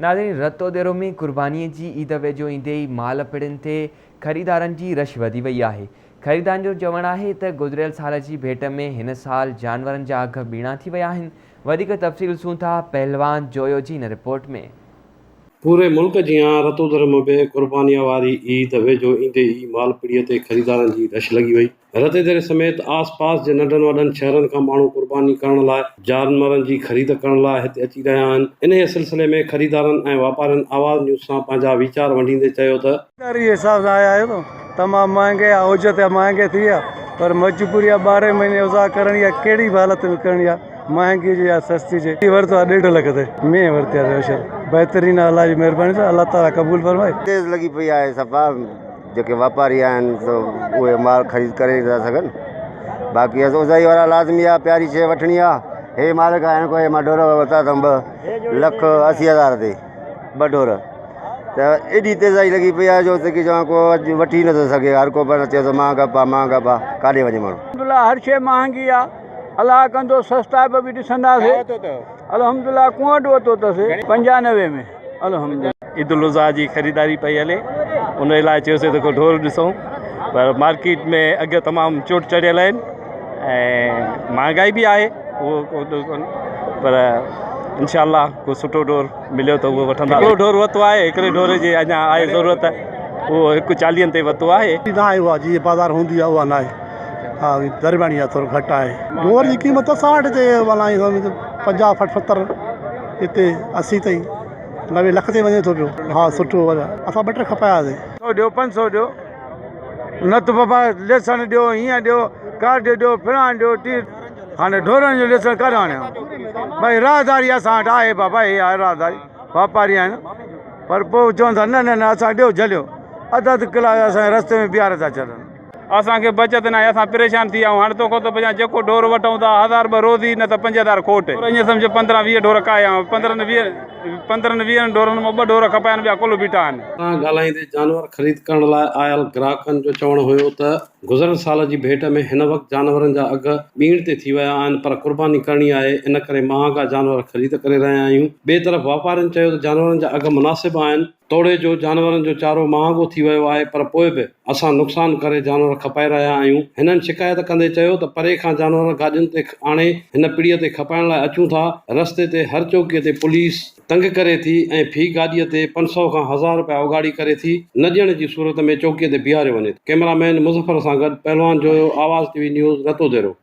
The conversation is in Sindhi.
ناظرين رتوديرو ۾ قرباني جي عيد ويجهو ايندي ئي مال پڙين تي خريدارن جي رش وڌي وئي آهي. خريدارن جو چوڻ آهي ته گذريل سال جي ڀيٽ ۾ هن سال جانورن جا اگهه ٻيڻا ٿي ويا آهن. وڌيڪ تفصيل ڏسون ٿا پهلوان جويو جي هن رپورٽ ۾. پوري ملڪ جيان رتوديرو ۾ به قربانيء واري عيد ويجهو ايندي ئي مال پڙيء تي خريدارن جي رش لڳي وئي. رتيديري سميت آس پاس جي ننڍن وڏن شهرن کان ماڻهو قرباني ڪرڻ لاء جانورن جي خريد ڪرڻ لاء هتي اچي رهيا آهن. انهيء سلسلي ۾ خريدارن ۽ واپارين آواز نيوز سان پنهنجا ويچار ونڊيندي چيو ته. خريداري جي حساب سان آيا آهيو ته تمام مهانگي آهي اوج تي مهانگي ٿي وئي آهي پر مجبوري آهي ٻارهين مهيني اوزار ڪرڻي آهي ڪهڙي به حالت ۾ ڪرڻي آهي مهانگي هجي يا سستي هجي. ورتو آهي ڏيڍ لک تي مينهن ورتي آهي اشر بهترين آهي الله جي مهرباني سان الله تعالي قبول فرمائي. تيز لڳي پئي آهي صفا جيڪي واپاري آهن سو اهي مال خريد ڪري نٿا سگهن باقي اوزائي وارا لازمي آهي پياري شيء وٺڻي آهي هي مالڪ آهن ڪو هي مان ڍور ورتا اٿم 2,80,000 تي ٻه ڍور ته ايڏي تيزائي لڳي پئي آهي جو جيڪي چوان ڪو اڄ وٺي نٿو سگهي هر ڪو پاڻ چئي ٿو مهانگا پا مهانگا پا ڪاڏي وڃي ماڻهو. الحمدلله هر شيء مهانگي آ الله ڪندو سستا به ڏسنداسي الحمدلله ڪونڊ ورتو اٿس 95 ۾ الحمدلله. عيد الاضحيٰ جي خريداري پئي هلي ان لاء چيوسي ته ڪو ڍور ڏسون پر مارڪيٽ ۾ اگهه تمام چوٽ چڙهيل آهن ۽ مهانگائي به آهي اهو ڪو پر انشاء الله ڪو سٺو ڍور مليو ته اهو وٺندا هڪڙو ڍور ورتو آهي هڪڙي ڍور جي اڃا آهي ضرورت اهو هڪ چاليهن تي ورتو آهي. نه آهي اها جيئن بازار هوندي آهي اها نه آهي ها درمياني آهي ٿورو گهٽ آهي ڍور جي قيمت اسان وٽ هتي 50 60 70 هتي 80 تائين 90 لک تائين وڃي ٿو پيو ها سٺو اسان ٻه ٽي کپاياسي. سو ڏيو پنج سو ڏيو نه ته بابا ليسڻ ڏيو هيئن ڏيو ڪارڊ ڏيو فلاڻ ڏيو ٽي هاڻي ڍورن جو ليسڻ ڪاڏان آڻيان ڀائي راهداري اسان وٽ آهي بابا هي آهي راهداري واپاري آهن پر پوء چون ٿا نه نه نه اسان ڏيو جهليو اڌ اڌ ڪلاڪ اسان کي رستي ۾ بيهاري ٿا ڇڏن. اسان کي بچت ناهي اسان پريشان ٿي ويا آهيون هاڻي توکان ٿو پڇان جيڪو ڍور وٺون ٿا هزار ٻه روزي نه ته 5000 کوٽ. ائين سمجهه 15 20 ڍور ڪاهيا آهيون 15 20 15 20 ڍورن مان ٻه ڍور کپايا آهن ٻيا ڪل بيٺا آهن. سان ڳالهائيندي جانور خريد ڪرڻ لاء آيل گراهڪن جو چوڻ هيو ته گذريل سال جي ڀيٽ ۾ هن وقت جانورن جا اگهه ٻيڻ تي ٿي ويا آهن پر قرباني ڪرڻي آهي ان ڪري مهانگا جانور خريد ڪري رهيا آهيون ٻئي طرف واپارين چيو ته جانورن جا اگهه مناسب آهن توڙي جو جانورن جو چارو مهانگو ٿي ويو آهي پر پوء به اسان نقصان ڪري جانور کپائي رهيا آهيون. هنن شڪايت ڪندي چيو ته پري کان جانور گاڏين تي آڻي هن پڙيء تي کپائڻ لاء اچون ٿا، رستي تي هر چوڪيء تي پوليس تنگ ڪري ٿي ۽ في گاڏيء تي 500 کان هزار رپيا اوڳاڙي ڪري ٿي، نه ڏيڻ جي صورت ۾ چوڪيء تي بيهاريو وڃي ٿو. ڪئميرا مين مظفر سان گڏ Pahalwan Joyo, Awaz T V news, Ratodero.